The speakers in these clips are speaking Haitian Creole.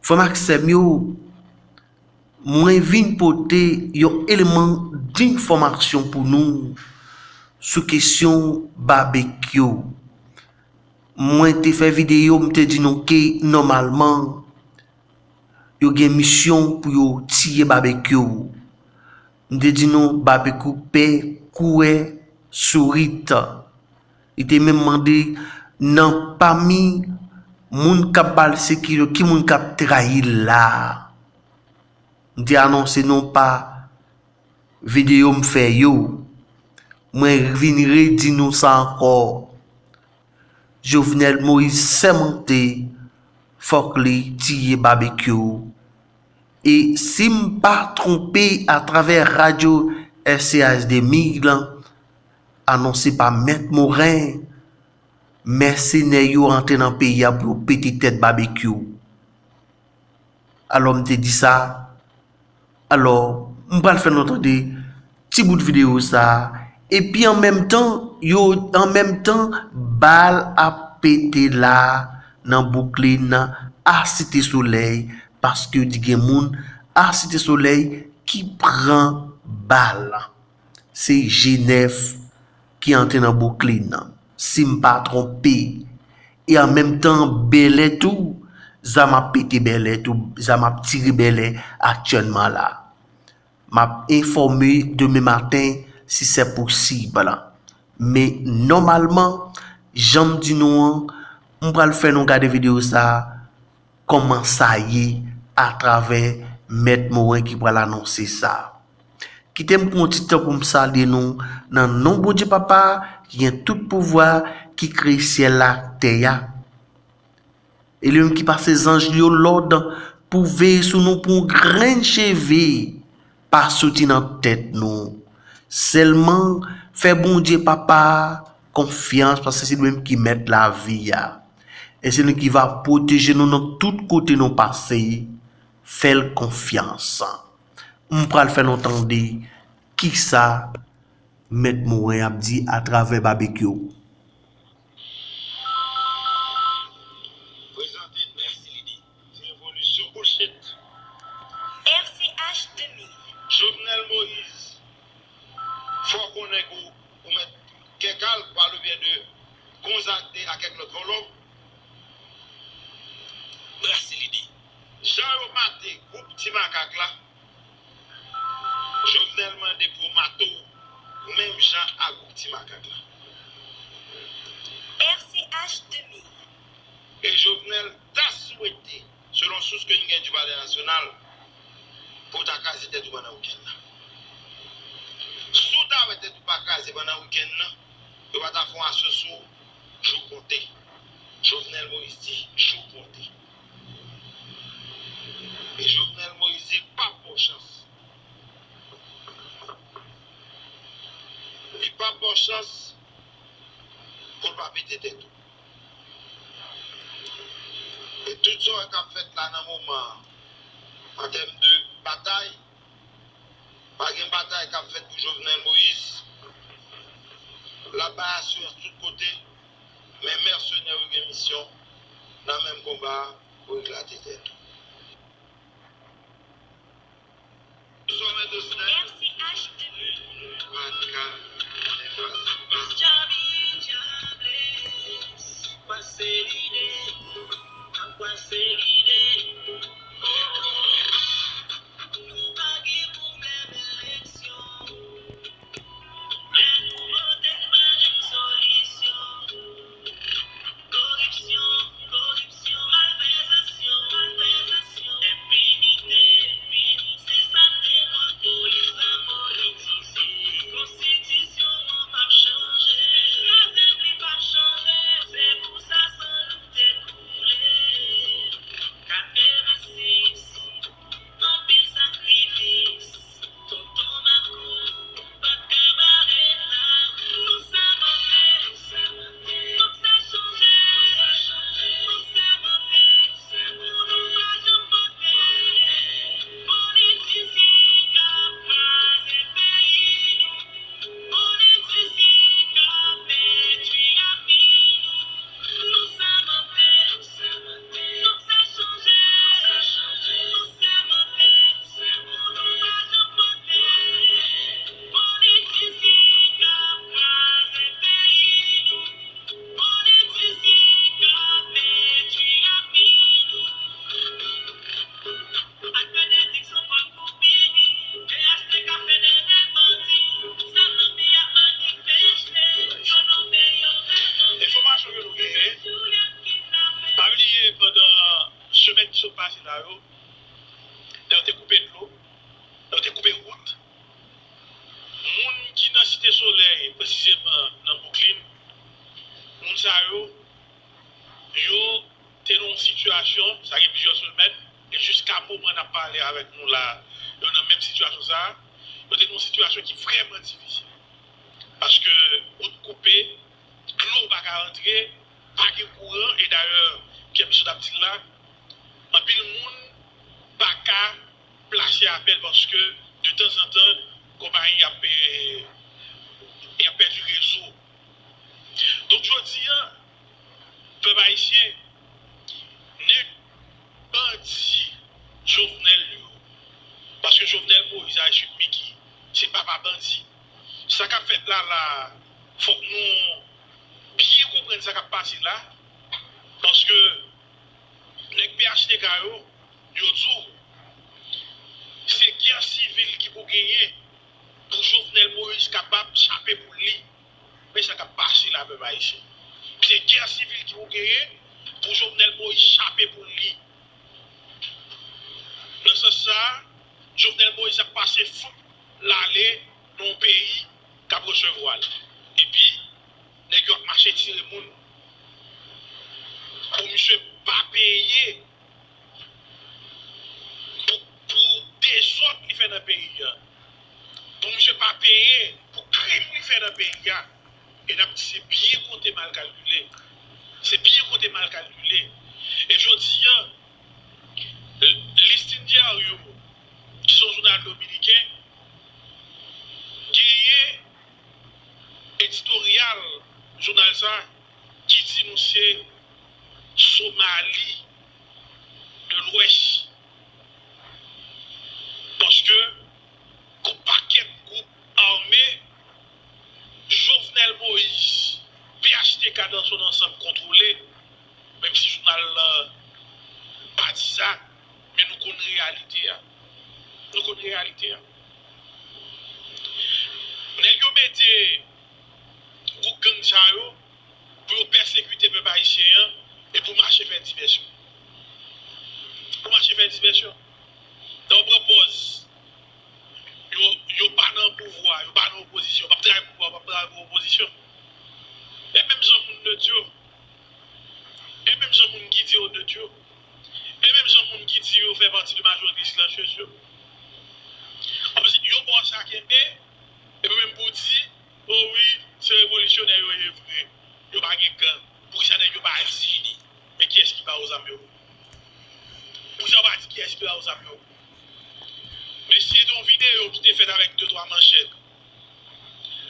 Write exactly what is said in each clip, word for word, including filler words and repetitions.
Frè m ak sè m yo, mwen vin pote yon eleman d enfòmasyon pou nou sou kesyon babekyou. Mwen te fè videyo, m te di nou ke nòmalman, yo gen misyon pou yo tiye babekyou. M te di nou babekyou pè koulè sourit. Li te menm mande nan pami moun k ap ba l sekirite, ki moun k ap trayi l la. M te anonse nou pa videyo m fè yo. Mwen vin redi nou sa ankò. Jovenel Moïse sèmante fòk li tiye babekyou. E si m pa twonpe, atravè radyo R C H de mil, anonse pa Mèt Moren, mèsenè yo antre nan peyi a pou yo pete tèt babekyou. Alò, m te di sa. Alò, m pral fè nou tande ti bout videyo sa a. Epi an menm tan, yo, an menm tan, bal ap pete la nan Brooklyn, a Site Solèy, paske yo di gen moun a Site Solèy ki pran bal. Se G nèf ki antre nan Brooklyn, si m pa twonpe. E an menm tan, Bèlè tou, zam ap pete Bèlè tou, zam ap tire Bèlè aktyèlman la. M ap enfòme demen maten si se posib. Men nòmalman, jan m di nou an, m pral fè nou gade videyo sa a, kòman sa ye atravè Mèt Moren ki pral anonse sa. Kite m pran yon ti tan pou m salye nou nan non Bondye Papa ki gen tout pouvwa, ki kreye syèl la ak tè a. E li menm ki pase zanj li yo lòd pou veye sou nou pou yon grenn cheve pa soti nan tèt nou. Sèlman fè Bondye Papa konfyans, paske se li menm ki mèt lavi a. E se li ki va pwoteje nou nan tout kote nou pase. Fè l konfyans. M pral fè nou tande kisa Mèt Moren ap di atravè babekyou. Prezante Mèsi Lidi, ti revolisyon bullshit. R C H de mil. Jovenel Moïse, fò w konnen ke w, ou mèt kè kal pa le byen de konzakte a kèk lòt vòlò. Mèsi Lidi. Jan yo mate gwoup Ti Makak la, Jovenel mande pou w mate w menm jan ak gwoup Ti Makak la. R C H de mil. E Jovenel ta swete, selon sous ke n gen du Palais National, pou w ta kraze tèt ou pandan wikenn nan. Si w ta wè tèt ou pa kraze pandan wikenn nan, yo pa ta fè yon asyo sou w, jou konte. Jovenel Moïse di, jou konte. E Jovenel Moïse di, l p ap ba w chans. Li p ap ba w chans pou l pa pete tèt ou. E tout sa w wè k ap fèt la nan moman an, an tèm de batay, pa gen batay k ap fèt pou Jovenel Moïse. L ap bay asirans tout kote, men mèsenè yo gen misyon nan menm konba a pou eklate tèt ou. Sommet de Snèl. R C H de mil. Paka, Pase lide, pase lide. Nou pa gen pwoblèm eleksyon, men nou vote n pa jwenn solisyon. Koripsyon, koripsyon, malvèzasyon, malvèzasyon. yo pase la yo, lè yo te koupe dlo, lè yo te koupe wout, moun ki nan Site Solèy, presizeman nan Bouklin, moun sa yo, yo te nan yon sitiyasyon, sa gen plizyè semèn, e jiska moman n ap pale avèk nou la, yo nan menm sitiyasyon sa a, yo te nan yon sitiyasyon ki vrèman difisil. Paske wout koupe, dlo pa ka rantre, pa gen kouran, e dayè, Pierre Michel t ap di l la, anpil moun pa ka plase apèl paske detanzantan, konpayi ap, eh, y ap pèdi rezo. Donk, jodi a, pèp ayisyen, nèg bandi Jovenel yo, paske Jovenel Moïse, Aristide Micky, se papa bandi. Sa k ap fèt la la, fòk nou byen konprann sa k ap pase la, paske nèg P H T K yo, yo di w, se gè sivil ki pou genyen pou Jovenel Moïse kapab chape pou li. Men sa k ap pase la, pèp ayisyen. Se gè sivil ki pou genyen pou Jovenel Moïse chape pou li. Nan sans sa a, Jovenel Moïse ap pase fout l ale nan yon peyi k ap resevwa l. Epi, nèg yo ap mache tire moun pou misye pa peye pou, pou dezòd li fè nan peyi a. Pou misye pa peye pou krim li fè nan peyi a. E n ap di se byen konte mal kalkile. Se byen konte mal kalkile. E jodi a, Listín Diario, ki se yon jounal dominiken, genyen editoryal jounal sa ki di nou se Somali de Lwès. Paske gon pakèt gwoup ame Jovenel Moïse, P H T K dans son ensemble kontwole, menm si jounal la pa di sa, men nou konn reyalite a. Nou konn reyalite a. Nèg yo mete gwoup gang sa yo pou yo pèsekite pèp ayisyen an e pou mache fè divèsyon. Pou mache fè divèsyon. Donk, pran pòz. Yo, yo pa nan pouvwa, yo pa nan opozisyon, yo p ap travay pou pouvwa, yo p ap travay pou opozisyon. E menm jan moun nèt yo, e menm jan moun ki di yo nèt yo, e menm jan moun ki di yo fè pati de majorite silansyez yo. Kòmsi yo ba w sa kenbe, epi menm pou di, o wi, se revolisyonè yo ye vre, yo pa gen gang. Poukisa nèg yo pa di, men kiyès ki ba yo zam yo? Poukisa yo pa di kiyès ki ba yo zam yo? Men si se te yon videyo ki te fèt avèk de twa manchèt,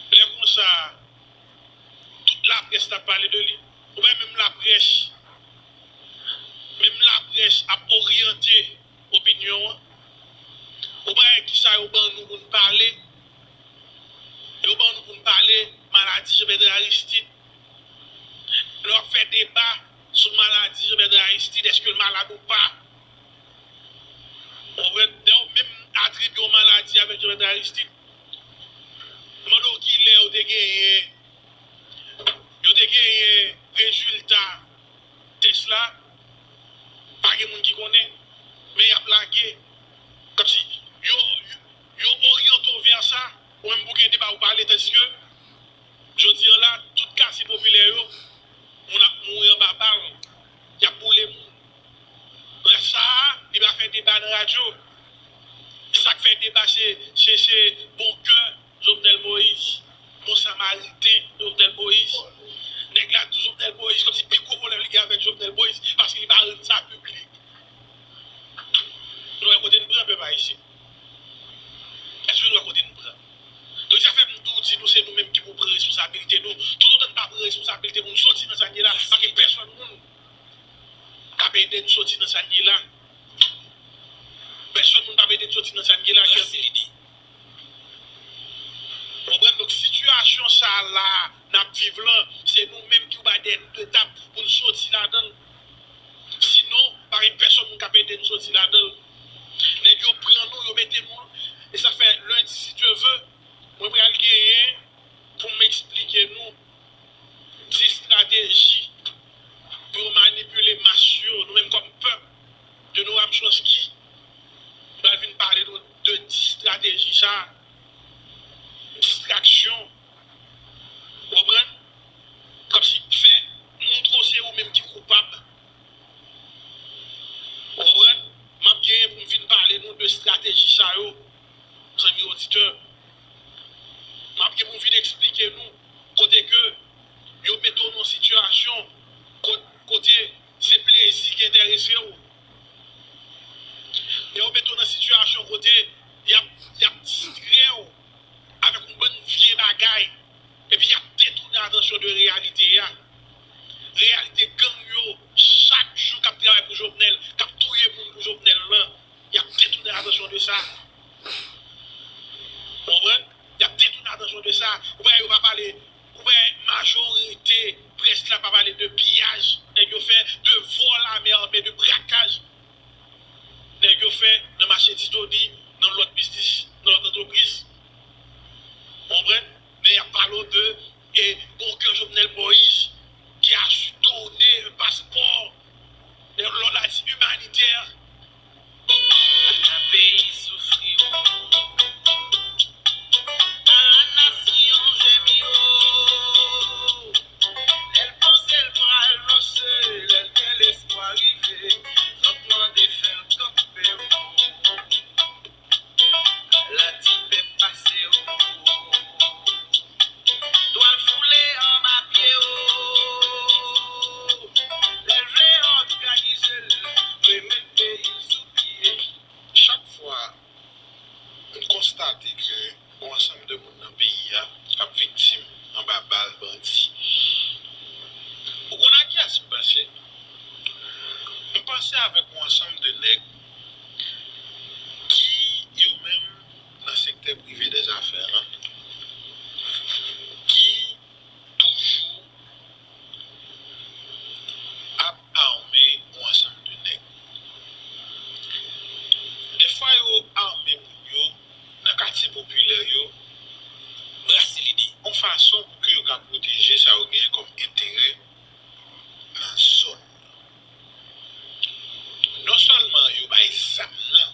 lè konsa, tout laprès t ap pale de li. Ou wè menm laprès, menm laprès ap oryante opinyon an. Ou pa wè kisa yo ban nou pou n pale? Yo ban nou pou n pale maladi Jean Bertrand Aristide. Lè w ap fè deba sou maladi Jean Bertrand Aristide, èske l malad ou pa? Ou konprann? Lè yo menm atribye yon maladi avèk Jean Bertrand Aristide, mande w kilè yo te genyen, yo te genyen rezilta tès la, pa gen moun ki konnen, men y ap lage. Kòmsi yo, yo oryante w vè sa, ou menm pou gen deba pou pale, tandiske jodi a la, tout katye popilè yo, moun ap mouri anba bal, y ap boule moun. Lè sa a, li pa fè deba nan radyo. Sa k fè deba, se, se, se bon kè Jovenel Moïse, bon samariten Jovenel Moïse. Nèg la di Jovenel Moïse, kòmsi pi gwo pwoblèm li gen avèk Jovenel Moïse, paske li pa rann sa piblik. Nou wè kote n pran pèp ayisyen. Èske nou wè kote n pran? Donk, sa fè m toujou di nou, se nou menm ki pou pran responsabilite nou. Toutotan n pa pran responsabilite pou n soti nan sa n ye la, pa gen pèsonn moun k ap ede n soti nan sa n ye la. Pèsonn moun p ap ede n soti nan sa n ye la, Kèmi. Ou konprann? Donk, sitiyasyon sa a la n ap viv lan, se nou menm ki pou bay dèyè nou de tab pou n soti ladan l. Sinon, pa gen pèsonn moun k ap ede n soti ladan l. Nèg yo pran nou, yo mete nou, e sa fè lendi, si Dye vle, mwen pral genyen pou m eksplike nou de estrateji pou yo manipile mas yo, nou menm kòm pèp, de nou sa, distraksyon, ou konprann? Kòmsi fè montre w se ou menm ki koupab. Ou konprann? M ap genyen pou m vin pale nou de estrateji sa yo, zanmi oditè. M ap gen pou m vin eksplike nou kote ke yo mete w nan sitiyasyon kot-, kote se plezi ki enterese w. Yo mete w nan sitiyasyon kote y ap, y ap distrè w avèk yon bann vye bagay. Epi y ap detounen atansyon de reyalite a. Reyalite gang yo, chak jou k ap travay pou Jovenel, k ap touye moun pou Jovenel lan, y ap detounen atansyon de sa. Ou konprann? Y ap detounen atansyon de sa. Ou pa wè yo pa pale, ou pa wè majorite près la pa pale de piyaj nèg yo fè, de vòl a men ame, de brakaj nèg yo fè nan mache Titoni, nan lòt biznis, nan lòt antrepriz. Ou konprann? Men y ap pale w de, e, bon kè Jovenel Moïse ki a donne un passeport, lè w la di imanitè. Nan peyi soufri, a la nasyon jemi, o. Lè l panse l pral vanse, lè l gen lespwa rive, zòt mande fè l kanpe, o. La ti pèp pase, o. Dwa l foule anba pye, o. Lè l vle òganize l, remèt peyi l sou pye. Chak fwa, m konstate ke yon ansanm de moun nan peyi a k ap viktim anba bal bandi. Ou konn a kiyès m panse? M panse avèk yon ansanm de nèg ki, yo menm, nan sektè prive dèzafè lan, ki toujou ap ame yon ansanm de nèg. Defwa, yo ame moun yo nan katye popilè yo, brase lide, yon fason pou ke yo ka pwoteje sa yo genyen kòm enterè nan zòn nan. Non sèlman yo bay zam nan,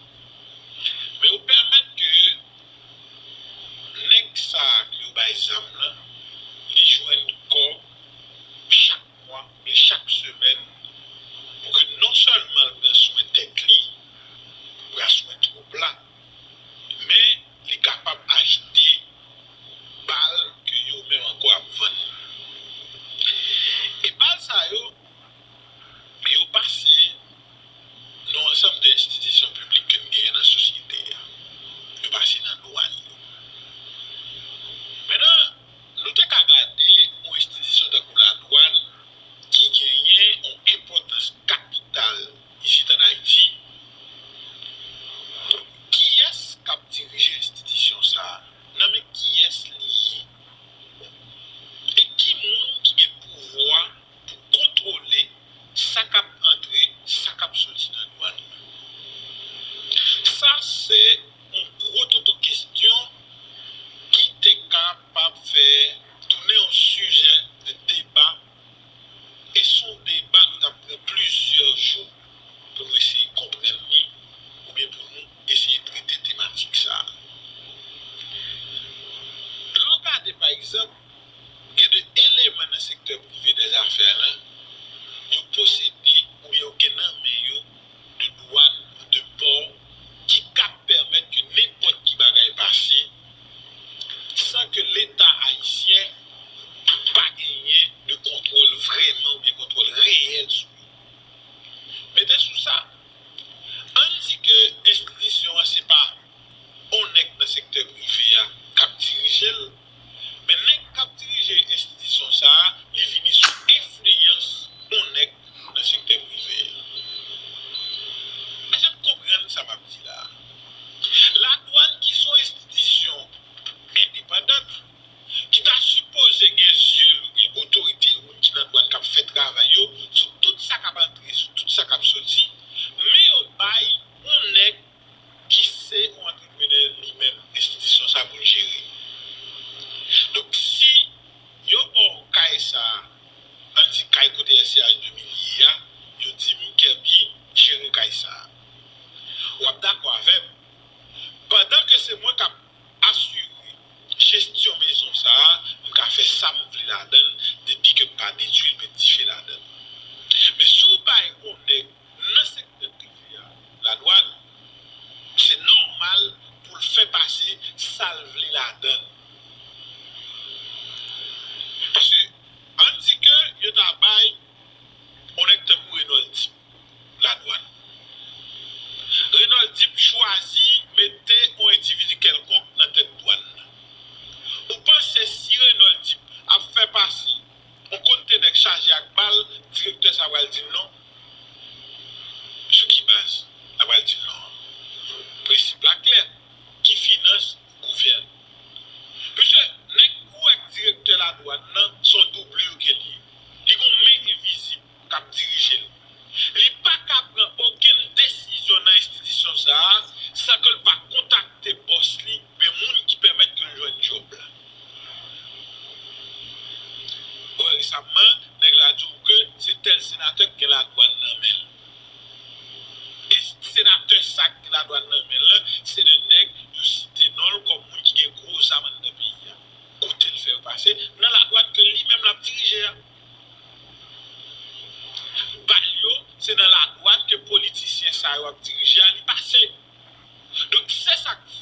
men yo pèmèt ke nèg sa a ke yo bay zam nan, li jwenn kòb chak mwa oubyen chak semèn, pou ke non sèlman l pran swen tèt li, pran swen twoup la, men li kapab achte bal ke yo menm ankò ap vann. E bal sa yo, yo pase nan yon ansanm de enstitisyon piblik ke n genyen nan sosyete a. Yo pase nan dwàn yo. Mentnan, nou te ka gade yon enstitisyon tankou ladwàn ki genyen yon enpòtans kapital isit ann Ayiti. Kiyès k ap dirije enstitisyon sa a? Nan men kiyès li ye? E ki moun ki gen pouvwa pou kontwole sa k ap antre, sa k ap soti nan dwàn nan? Sa se yon gwo toto kesyon ki te kapab fè tounen yon sijè de deba, e se yon deba nou t ap pran plizyè jou pou nou eseye konprann li, oubyen pou nou eseye trete tematik sa a. Lè w gade, pa egzanp, gen de eleman nan sektè prive dèzafè lan, yo posede oubyen yo gen nan men yo de dwàn, de pò, ki ka pèmèt fè sa k gen ladwàn nan men l lan, se de nèg yo site non l kòm moun ki gen gwo zam anndan peyi a. Kote l fè yo pase? Nan ladwat ke li menm l ap dirije a. Bal yo, se nan ladwat ke politisyen sa yo ap dirije a, li pase. Donk, se sa k